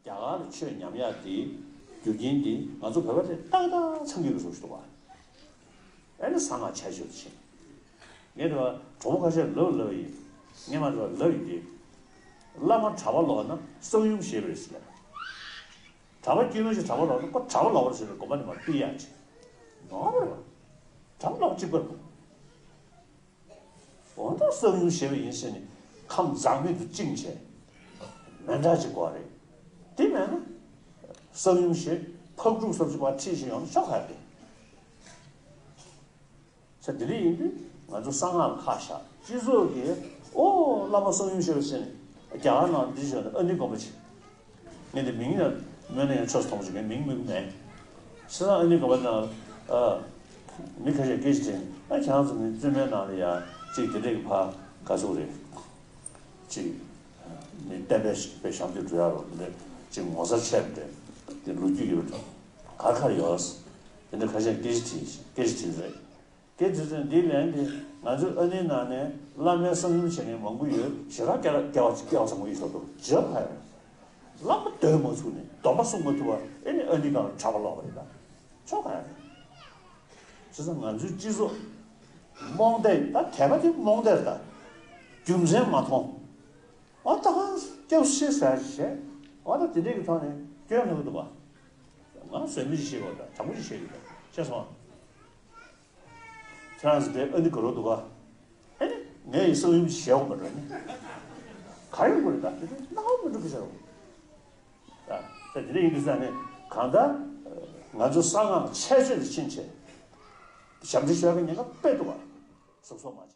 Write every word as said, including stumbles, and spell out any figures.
རྒྱ་གར་ལ་ཆོས་ཉམས་ཡག་དེ་རྒྱུ་རྐྱེན་དེ་ང་ཚོ་བོད་པ་དེ་ཏག་ཏག་ཚང་གི་བཟོ་ཞིག་འདུག་བ། ཨ་ནི་གསང་སྔགས་འཆལ་སྤྱོད་དུ་ཕྱིན། ངས་དེ་བ་གྲོགས་པོ་ཁ་ཤས་ལབ་ལབ་ཡིན། ངས་མ་དེ་བ་ལབ་ཡིན་ཏེ། བླ་མ་གྲྭ་པ་ལོག་ན་གསང་ཡུམ་ཞེས་པ་རེད་ཟེར་ལབ། གྲྭ་པ་དཀྱུས་མ་ཞིག་གྲྭ་པ་ལོག་ན་ཁོ་གྲྭ་པ་ལོག་པ་རེད་ཟེར་ནས་དགོངས་པ་ནས་མ་ཕུལ་ཡག་ཅིག་ནོར་བ་རེད་བ། གྲྭ་པ་ལོག་གཅིག་པ་རེད། འོ་ན་གསང་ཡུམ་ཞེས་པ་ཡིན་ཟེར་ནས་ཁམས་འཛག་མེད་དུ་བཅིངས་བྱས། མི་འདྲ་ཅིག་དགོས་རེད། དེ་མེད་ན། གསང་ཡུམ་ཞེས་ཕག་ཕྲུག་བསམ་ཞིག་པ་ཁྲིད་ཞིག་ཡོང་ན་ཤོག་ཁ་ཡ་དེ། ས་དེ་འདྲ་ཡིན་དུས་ང་ཚོ་གསང་སྔགས་ལ་ཁག་བཞག་སྤྱི་ཚོགས་ཀྱིས་ཨོ་བླ་མ་གསང་ཡུམ་ཞེས་པ་ཟེར་ནས་རྒྱ་གར་ནང་འདི་བྱས་ནས་ཨ་ནི་དགོངས་པ་བྱེད། ངས་འདི་མིང་ཡང་སྨོས་ན་ཡང་ཆོས་སུ་མཐོང་བ་ཞིག་ངས་མིང་སྨོས་ཀྱི་མེད། བྱས་ཙང་ཨ་ནི་དགོངས་པ་ནང་ཨ་མི་ཁ་ཤས་སྐད་ཆ་དྲིས་ནས་ཨ་ཁྱེད་རང་ཚོ་ནི་བཙུན་མའི་ནང་ལ་ཡང་ཅིག་དེ་འདྲས་ཀྱི་ཕ་ག་ཚོད་རེད། ཅིག་མི་བསྟན་པའི་ཞིག་པའི་ཞབས་ཏོག་འགྲོ་ཡ་རོགས་འདི་ཅིག་ངོ་མཚར་ཆེ་བ་འདྲ་དེ་ལོ་རྒྱུས་ཡོད་པ་འདྲ་ག་ག་ཡོད། དེ་འདྲ་ཁ་ཤས་སྐད་ཆ་དྲིས་སྐད་ཆ་དྲིས་རེད། སྐད་དེ་ཚོས་འདིའི་ལན་དེ་ང་ཚོའི་ཨ་ནི་ནང་ནས་བླ་མའི་གསང་ཡུམ་བྱེད་མཁན་མང་པོ་ཡོད་ཞེ་དྲག་སྐྱེ་བ་སྐྱེ་བ་སྐྱེ་བ་བཟང་པོ་ཡིན་ཞོར་དུ་བརྗོད་ཕ་ཡོད། བླ་མ་འདོན་མ་ཚུགས་ནས་སྡོམ་པ་སྲུང་མ་ཐུབ་པ་ཨེ་ནི་ཨ་ནི་གང་ལ་གྲྭ་པ་ལོག་པ་རེད་ད། ཆོག་ག་ཡ་རེད། བྱས་ཙང་ང་ཚོའི་སྤྱི་ཚོགས་རྨོངས་དད་ད་དད་པ་དེ་རྨོངས་དད་རེད་ད། རྒྱུ་མཚན་མ་མཐོང་། ཨ་ད་གང་སྐྱབས་ཤེས་ཟེར་ཞེས་ཨ་ད་དེ་འདྲས་ཀྱི་ཐོག་ནས་སྐྱོན་ལྷག་འདུག་པ། ང་ཟོལ་མེད་ཅིག་བཤད་དགོས་ད་དྲང་པོ་ཅིག་བཤད་དགོས་ད་ཤེས་སོང་། ཁྱེད་རང་ཚོ་དེ་ཨ་ནི་དགའ་རོགས་འདུག་ག་ཨ་ནི་ངས་ཡི་གསང་ཡུམ་ཞེས་འོང་མ་འགྲོ་ནི། ག་ཡོང་དགོས་རེད་ད་དེ་དུས་སྣང་བ་མི་འགྲོ་གི་ཟེར་རོ། ད་དེ་འདྲ་ཡིན་དུས་ས་ནས་གང་ལྟར་ང་ཚོ་གསང་སྔགས་འཆལ་སྤྱོད་ལ་ཕྱིན་བྱས། ཞབས་འདྲེན་ཞུ་ཡག་གི་ཉེན་ཁ་དཔེ་འདུག་ག་སོབ་སོབ་མ་བྱས།